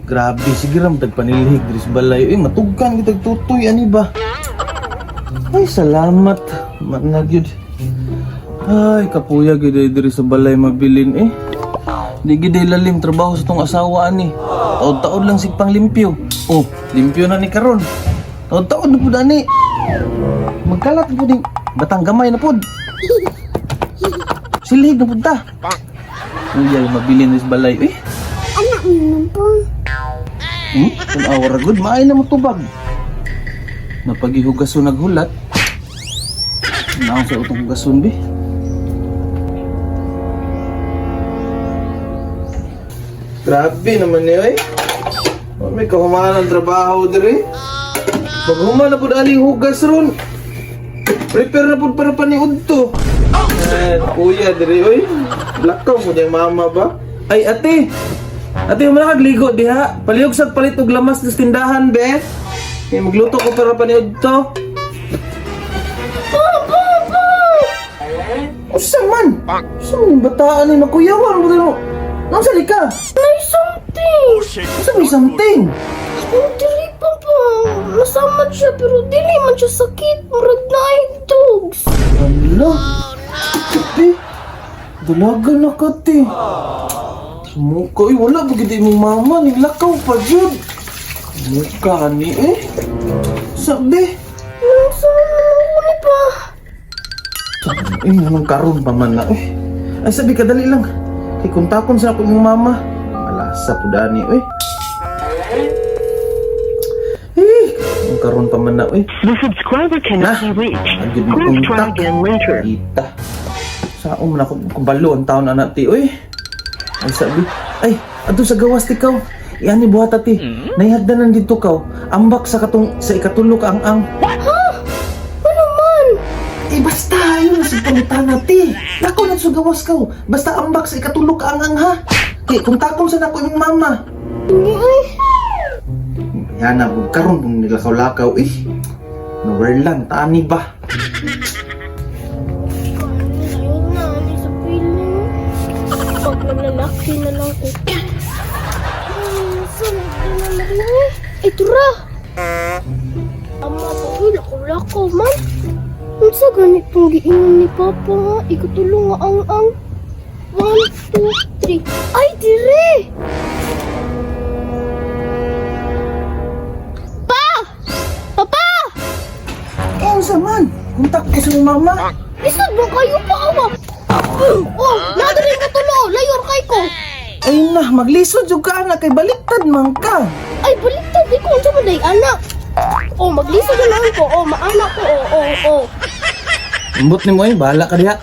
Grabe, sige ram tagpanilhig diri sa balay. Uy, matugkan kitag tutoy ani ba? Ay, salamat. Manag yun. Ay, kapuya gid ay diri sa balay mabilin eh. Di gid ay lalim trabaho sa tong asawa ani. Taod-taod lang sig panglimpyo. Oh, limpyo na ni karon. Taod-taod na pud ani. Magkalat na pud ning batang gamay na pud. Silhig na pud ta. Uy, ay mabilin diri sa balay. Uy, Anak mo po. Kung awara good, maay na mo tubag. Napagihugason naghulat. Naon sa utong hugason bi? Grabe naman niyo eh. May kahumanan ang trabaho diri. Maghuman na pud aning hugas ron. Prepare na pud para paniud to. Eh, kuya diri oy. Lakaw mo niyang mama ba? Ay ate. Ate, wala kag ligo diha. Palihog sa palit og lamas sa tindahan be. Kay magluto ko para paniud to. Usa man? Usa man yung bataan ni makuyawan mo tayo. Nang sali ka? May something. Usa may something? Ang diri pa pa. Masamad siya pero dili man siya sakit. Murag na ay dogs. Ala. Te. Dalaga na ka, te. Sumuka. Ay, wala ba gid imong mama? Niglakaw pa, jud. Sumuka ni eh. Sabi. Nang sama man ako ni pa. Eh, anong karon pa man na eh. Ay, sabi ka, dali lang. Kay kontakon sa ako imong mama. Malasa po dani, eh. Eh, ang karon pa man na, eh. The subscriber cannot Nah, be reached. agad mo Please try kontak. again later. Kita. Sao man ako kabalo ang taon anak ti, oy. Ay sabi, ay adto sa gawas ti kaw. Iani buhat ti. Naihagdanan dito kaw. Ambak sa katong sa ikatulo ka ang ang. Ano man? Eh basta ayon sa pangutana ti. Lakaw na sa gawas kaw. Basta ambak sa ikatulo ka ang ang ha. Kay kung takon sa nako imong mama. Hindi ay. Yana ug karon kung nilakaw-lakaw eh. Nowhere lang tani ba? Ayun na, ano sa feeling. Pag naglalaki na lang ko. Ay, saan na lang eh? Ay, tura! Ama pa, uy, lakaw-lakaw man. Unsa ganitong giingon ni Papa nga, ikatulong nga ang-ang. 1, 2, 3. Ay, dire! Pa! Papa! Eh unsa man? Kontak ko sa imong mama. Lisod mo kayo pa awa. Oh, nadari ka tulo, layor kay ko. Ay na, maglisod jud ka anak kay baliktad man ka. Ay, baliktad di ko unsa man day anak. Oh, maglisod na lang ko. Oh, maanak ko. Oh, oh, oh. Ambot nimo eh, bahala ka diha.